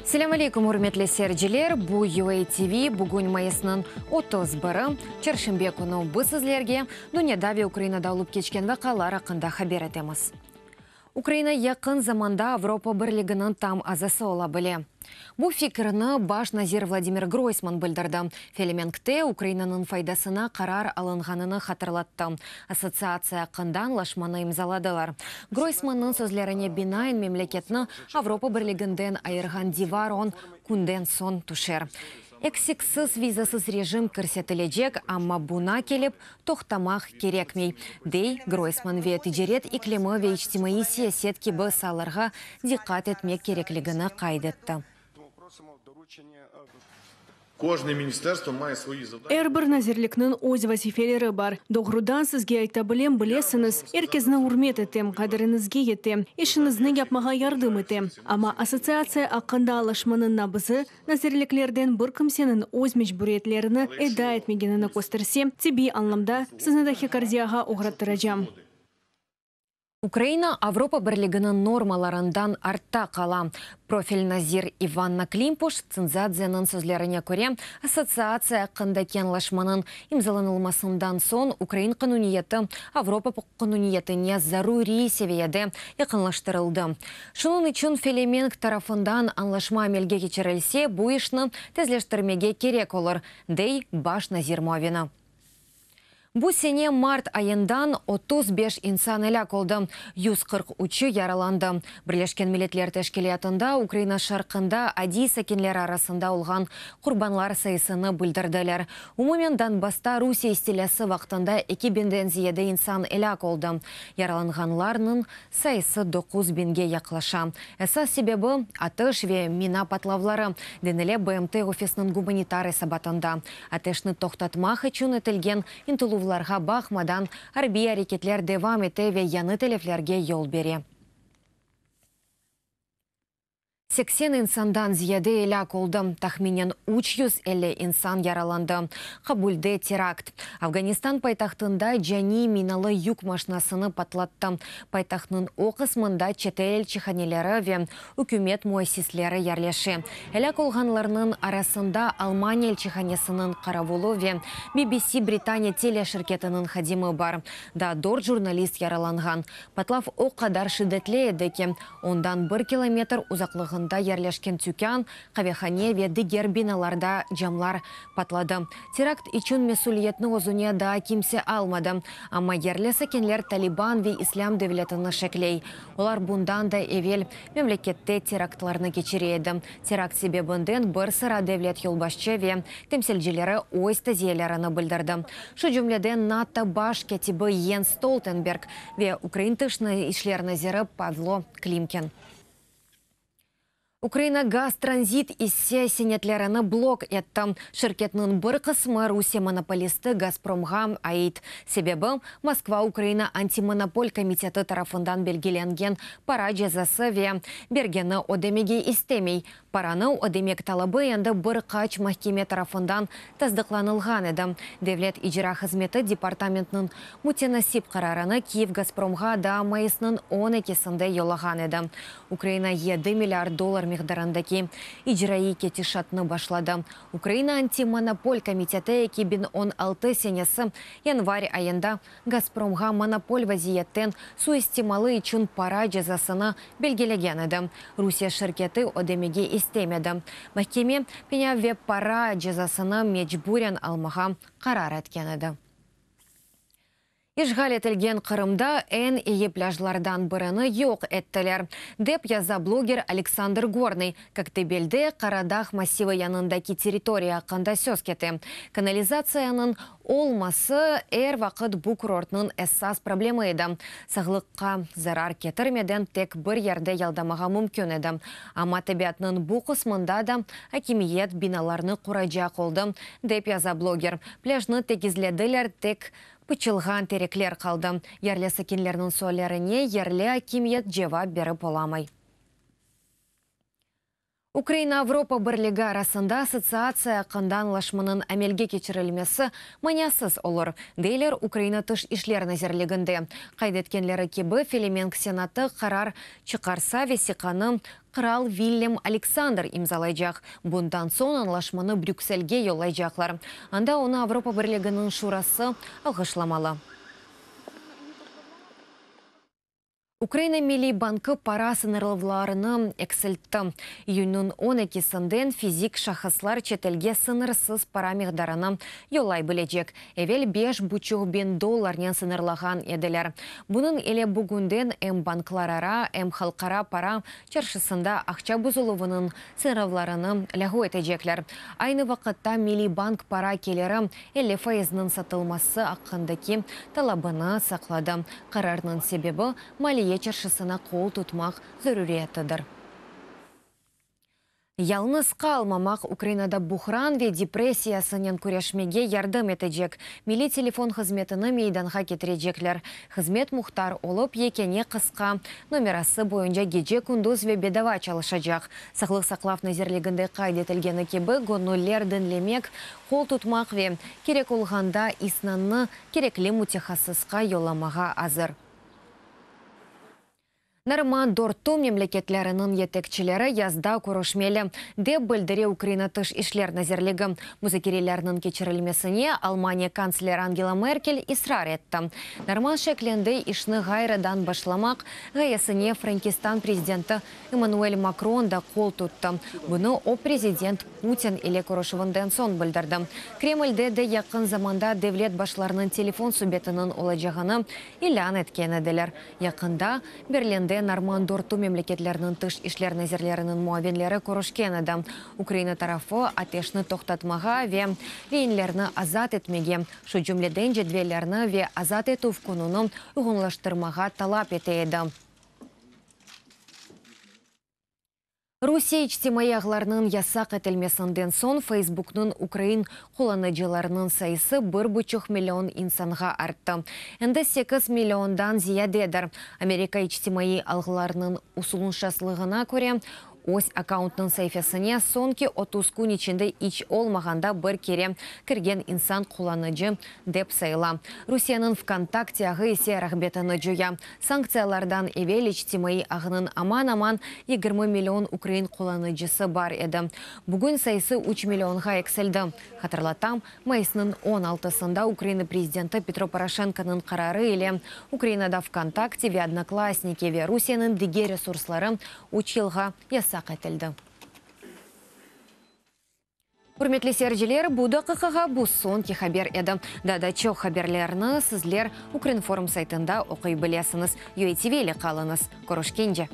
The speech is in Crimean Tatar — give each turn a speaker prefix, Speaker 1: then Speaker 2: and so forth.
Speaker 1: Selâm aleyküm, ürmetli seyirciler! Bu UA TV, bugün mayısnıñ 31-i, çarşenbe künü. Biz sizlerge dünyada ve Ukrainada olıp keçken vaqialar aqqında haber etemiz. Ukraina yaqın zamanda Avropa Birliginiñ tam azası ola bile. Bu fikirni baş nazir Vladimir Groysman bildirdi. Felemenkte Ukrainanıñ faydasına qarar alınğanını hatırlattı. Assotsiatsiya aqqında añlaşmanı imzaladılar. Groysmannıñ sözlerine binaen, memleketni Avropa Birliginden ayırğan divar on künden soñ tüşer. Eksiksiz vizasız rejim kirsetilecek, amma buña kelip toqtamaq kerekmey, dey Groysman ve ticaret iklimi ve içtimaiy siyaset kibi saalarğa diqqat etmek kerekligini qayd etti.
Speaker 2: Er bir nazirlikniñ öz vazifeleri bar. Doğrudan sizge ayta bilem, bilesiñiz, er kezni ürmet etem, qadiriñizge yetem, işiñizni yapmağa yardım etem. Amma assotsiatsiya aqqında añlaşmanıñ nabızı Nazirliklerden bir kimseniñ öz mecburiyetlerini eda etmegenini köstersem, tibbiy añlamda sizni tahikardiyağa oğrattıracam.
Speaker 1: Ukraina Avropa Birliginiñ normalarından artta qala. Profil nazir İvanna Klimpuş-Tsındzadzeniñ sözlerine köre, assotsiatsiya aqqındaki añlaşmanıñ imzalanılmasından soñ ukrain qanuniyeti Avropa qanuniyetine zaruriy seviyede yaqınlaştırıldı. Şunıñ içün Felemenk tarafından añlaşma amelge keçirilse, bu işni tezleştirmege kerek olur, dey baş nazir muavini. Bu sene mart ayından 35 insan elâk oldı, 143-ü yaralandı. Birleşken Milletler Teşkilâtında Ukraina şarqında adiy sakinler arasında olğan qurbanlar sayısını bildirdiler. Umumen Donbassta Rusiye istilâsı vaqtında eki biñden ziyade insan elâk oldı, yaralanğanlarnıñ sayısı 9 biñge yaqlaşa. Esas sebebi, atış ve mina patlavları, denile BMT ofisiniñ gumanitar esabatında. Ateşni toqtatmaq içün etilgen ıntıluvlarğa baqmadan, arbiy areketler devam ete ve yañı teleflerge yol bere. 80 insandan ziyade elâk oldı, tahminen 350 insan yaralandı. Kabulde terakt. Afganistan paytahtında caniy minalı yük maşinasını patlattı. Paytahtnıñ o qısmında çetel elçihaneleri ve ükümet müessisleri yerleşe. Elâk olğanlarnıñ arasında Almaniya elçihanesiniñ qaravulı ve BBC Britaniya teleşirketiniñ hadimi bar. Daa dört jurnalist yaralanğan. Patlav o qadar şiddetli edi ki, ondan bir kilometr uzaqlığında yerleşken tükân, qavehane ve diger binalarda camlar patladı. Terakt içün mesüliyetni özüne daa kimse almadı, amma yerli sakinler Taliban ve İslâm devletini şekley. Olar bundan da evel memlekette teraktlarnı keçire edi. Terakt sebebinden bir sıra devlet yolbaşçı ve temsilcileri öz taziyelerini bildirdi. Şu cümleden NATO baş kâtibi Yens Stoltenberg ve Ukraina tış işler naziri Pavlo Klimkin. Ukraina gaz tranzit isse senetlerini blok etti. Şirketniñ bir qısmı Rusiye monopolisti Gazpromğa ait. Sebebi, Moskva Ukraina antimonopol komiteti tarafından belgilengen para cezası ve bergeni ödemege istemey. Paranı ödemek talabı endi bir qaç mahkeme tarafından tasdıqlanılğan edi. Devlet icra hızmeti departamentiniñ mütenasip qararını Kiyev Gazpromğa daa mayısnıñ 12-sinde yollağan edi. Ukraina 7 milliard dollar miqdarındaki icraiy ketişatnı başladı. Ukraina antimonopol komiteti 2016 senesi yanvar ayında Gazpromğa monopol vaziyetten suistimalı içün para cezasını belgilegen edi. Rusiye şirketi ödemege istemedi. Mahkeme penya ve para cezasını mecburen almağa qarar etken edi. İşğal etilgen Qırımda eñ eyi plâjlardan birini yoq ettiler, dep yaza bloger Aleksandr Gornıy. Koktebelde Qaradağ massivi yanındaki territoriya aqqında söz kete. Kanalizatsiyanıñ olması er vaqıt bu kurortnıñ esas problemi edi. Sağlıqqa zarar ketirmeden tek bir yerde yaldamağa mümkün edi. Amma tabiatnıñ bu qısmında da akimiyet binalarnı quracaq oldı, dep yaza bloger. Plâjnı tegizlediler, tek pıçılğan terekler qaldı. Yerli sakinlerniñ suallerine yerli akimiyet cevap berip olamay. Ukraina Avropa Birligi arasında assotsiatsiya aqqında añlaşmanıñ amelge keçirilmesi maniasız olur, deyler Ukraina Tış işler nazirliginde. Qayd etkenleri kibi, Felemenk Senatı qarar çıqarsa, vesiqanı. Qıral Villem-Aleksandr imzalaycaq. Bundan soñ añlaşmanı Brükselge yollaycaqlar. Anda onı Avropa Birliginiñ Şurası alğışlamalı. Ukraina Milliy bankı para sıñırlavlarını eksiltti. İyünniñ on ekisinden fizik şahıslar çetelge sıñırsız para miqdarını yollay bilecek. Evel beş buçuq biñ dollarnen sıñırlağan ediler. Bunıñ ile bugünden em banklarara, em halqara para çarşısında aqça bozuluvınıñ sıñırlavlarını lâğu etecekler. Aynı vaqıtta Milliy bank para keliri 50 faizniñ satılması aqqındaki talabını saqladı. Qararnıñ sebebi, maliye çarşısına qol tutmaq zaruriyetidir. Yalñız qalmamaq Ukrainada buhran ve depressiyasınen küreşmege yardım etecek milliy telefon hızmetini meydanğa ketirecekler. Hızmet muhtar olıp, yekâne qısqa nomerası boyunca gece-kündüz ve bedava çalışacaq. Sağlıq saqlav nazirliginde qayd etilgeni kibi, göñüller diñlemek, qol tutmaq ve, kerek olğanda, isnannı kerekli mütehassısqa yollamağa azır. Normand dörtü memleketleriniñ yetekçileri yazda körüşmeli, dep bildire Ukraina Tış işler nazirligi. Muzakerelerniñ keçirilmesine Almaniya kantsleri Angela Merkel israr etti. Normand şeklinde işni ğayrıdan başlamaq ğayesine Frenkistan prezidenti Emmanuel Makron da qol tuttı. Bunı o prezident Putin ile körüşüvinden soñ bildirdi. Kremlde de yaqın zamanda devlet başlarınıñ telefon subetiniñ olacağını ilân etken ediler. Yaqında Berlinde Normand dörtü memleketleriniñ tış işler nazirleriniñ muavinleri körüşken edi. Ukraina tarafı ateşni toqtatmağa ve reinlerni azat etmege, şu cümleden cedvellerni ve azat etüv kününi uyğunlaştırmağa talap ete edi. Rusiye içtimaiy ağlarnıñ yasaq etilmesinden soñ Feysbuknıñ ukrain qullanıcılarınıñ sayısı bir buçuq million insanğa arttı. Endi sekiz milliondan ziyadedir. Amerika içtimaiy ağlarınıñ usulunşaslığına köre, öz akkauntnıñ saifesine soñki 30 kün içinde iç olmağanda bir kere kirgen insan qullanıcı dep sayıla. Rusiyeniñ VKontakte ağı ise rağbetini coya. Sanktsiyalardan evel içtimaiy ağnıñ aman-aman 20 million ukrain qullanıcısı bar edi. Bugün sayısı üç millionğa eksildi. Hatırlatam, mayısnıñ on altısında Ukraina prezidenti Petro Poroşenkonıñ qararı ile Ukrainada VKontakte ve Odnoklassniki ve Rusiyeniñ diger resursları üç yılğa yasaq etildi. Ürmetli seyirciler, bu daqiqağa bu soñki haber edi. Daa da çoq haberlerni sizler Ukrinform saytında oquy bilesiñiz. UATV ile qalıñız. Körüşkence!